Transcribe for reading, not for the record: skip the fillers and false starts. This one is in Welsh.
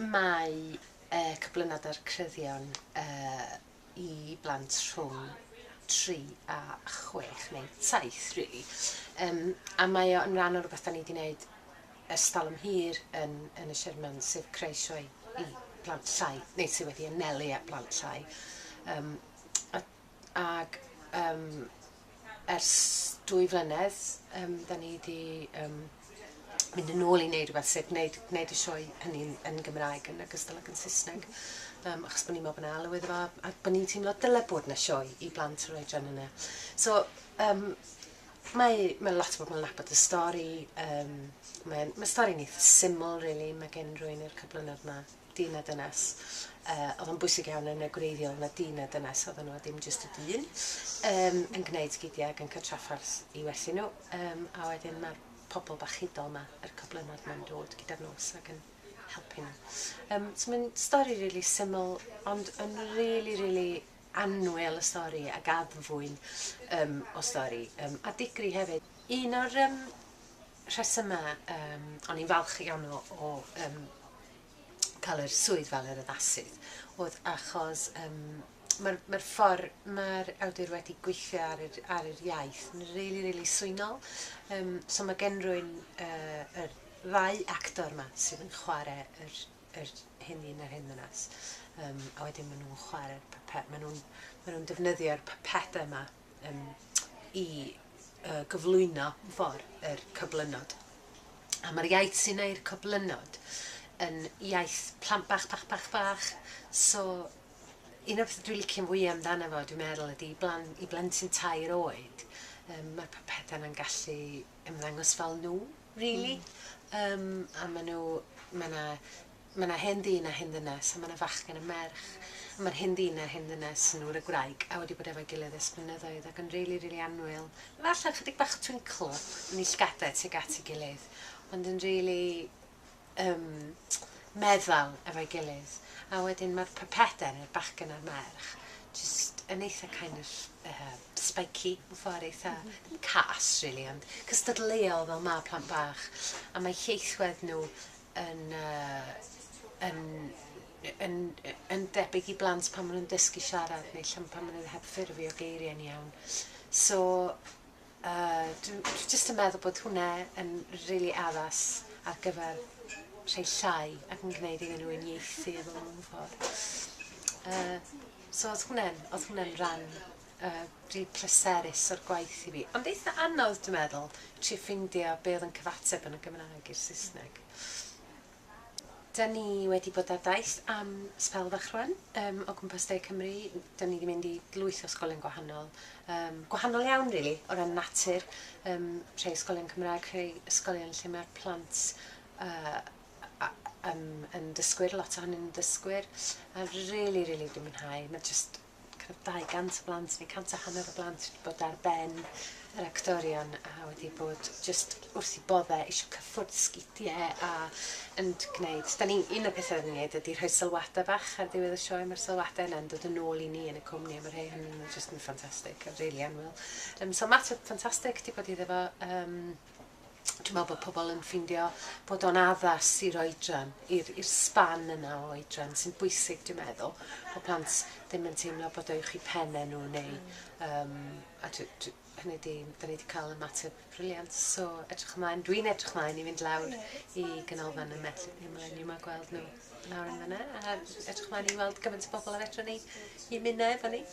Mae Coblynnod a'r Cryddion i blant rhwng 3 a 6 neu 7 rili. Yym a mae o yn ran o rywbeth 'dan ni 'di neud ers talwm hir yn yn y Sherman, sef creu sioe i blant llai, neu sy wedi anelu at blant llai. Yym a ag yym ers dwy flynedd yym 'dan ni 'di yym mynd yn ôl i neud rwbeth sef gneud gneud y sioe hynny yn Gymraeg yn ogystal ag yn Saesneg yym achos bo' ni'n me'wl bo' 'na alw iddo fo a bo' ni'n teimlo dyle bod 'na sioe i blant yr oedran yna. So yym mae ma' lot o bobl yn nabod y stori yym mae'n ma' stori'n eitha syml rili ma' gen rywun i'r cyflwyniad 'ma dyn a dynes yy o'dd o'n bwysig iawn yn y gwreiddiol na dyn a dynes odden nhw a dim jyst y dyn yym yn gneud sgidia ag yn ca'l traffarth i werthu nhw yym a wedyn ma'r pobl bach hudol 'ma yr coblynnod 'ma'n dod gyda'r nos ag yn helpu nhw. Yym so mae'n stori rili syml ond yn rili rili annwyl y stori ag addfwyn yym o stori yym a digri hefyd. Un o'r yym rhesyma yym o'n i'n falch iawn o o yym cael yr swydd fel yr addasydd oedd achos yym ma'r ma'r ffor ma'r awdur wedi gweithio ar yr ar yr iaith yn rili rili swynol. Yym so ma' gen rywun yy yr ddau actor 'ma sydd yn chware yr yr hen ddyn a'r hen ddynas yym a wedyn ma' nhw'n chware'r pype- ma' nhw'n ma' nhw'n defnyddio'r pypede 'ma yym i yy gyflwyno for yr coblynnod. A ma'r iaith sy'n neud coblynnod yn iaith plant bach bach bach bach so un o'r pethe dwi licio fwya amdano fo dwi'n meddwl ydi i blan- i blentyn tair oed yym ma'r pypede 'na'n gallu ymddangos fel nhw rili. Yym a ma' nhw ma' 'na Ma' 'na hen ddyn a hen ddynes, a ma' 'na fachgen a merch. A ma'r hen ddyn a'r hen ddynes yn ŵr a gwraig, a wedi bod efo'i gilydd ers blynyddoedd ac yn rili rili annwyl. Falle chydig bach o twinkle yn eu llygade tuag at ei gilydd, ond yn rili yym meddal efo'i gilydd. A wedyn ma'r pypede, neu'r bachgen a'r merch, jyst yn eitha kind of yy spiky mewn ffordd eitha, ddim cas rili, ond cystadleuol fel ma' plant bach. A mae ieithwedd nhw yn yy yn yn yn debyg i blant pan maen nhw'n dysgu siarad neu lle pan maen nhw heb ffurfio geiriau'n iawn. So yy dwi dwi jyst yn meddwl bod hwnna yn rili addas ar gyfer rhai llai ac yn gwneud iddyn nhw uniaethu efo fo mewn ffordd. Yy so oedd hwnna'n oedd hwnna'n ran yy rili pleserus o'r gwaith i fi. Ond eitha anodd dwi'n meddwl, trio ffeindio be oedd yn cyfateb yn y Gymraeg i'r Saesneg. Da ni wedi bod ar daith am sbel fach rwan yym o gwmpas De Cymru. Da ni 'di mynd i lwyth o ysgolion gwahanol, yym gwahanol iawn rili o ran natur, yym rhai ysgolion Cymraeg, rhai ysgolion lle ma'r plant yy yym yn dysgwyr, lot ohonyn nhw'n dysgwyr, a rili rili 'di mwynhau. Ma' jyst kind of 200 o blant neu 150 o blant wedi bod ar ben yr actorion a wedi bod jyst wrth 'u bodde isio cyffwrdd sgidie a yn gwneud... 'Dan ni... Un o'r pethe 'dan ni'n neud ydi rhoi sylwade bach ar ddiwedd y sioe, ma'r sylwade yna'n dod yn ôl i ni yn y cwmni a ma' rhei ohonyn nhw jyst yn ffantastig a rili annwyl. Yym so ymateb ffantastig 'di bod iddo fo yym Dwi'n meddwl bod pobl yn ffeindio bod o'n addas i'r oedran, i'r i'r span yna o oedran sy'n bwysig dwi'n meddwl, bod plant ddim yn teimlo bod o uwch eu pennau nhw neu yym a dwi dwi hynny 'di, 'dan ni 'di cael ymateb brilliant so edrych ymlaen, dwi'n edrych ymlaen i fynd lawr i ganolfan y Millennium a gweld nhw lawr yn fan'na a edrych ymlaen i weld gymaint o bobl a fedrwn ni i ymuno efo ni.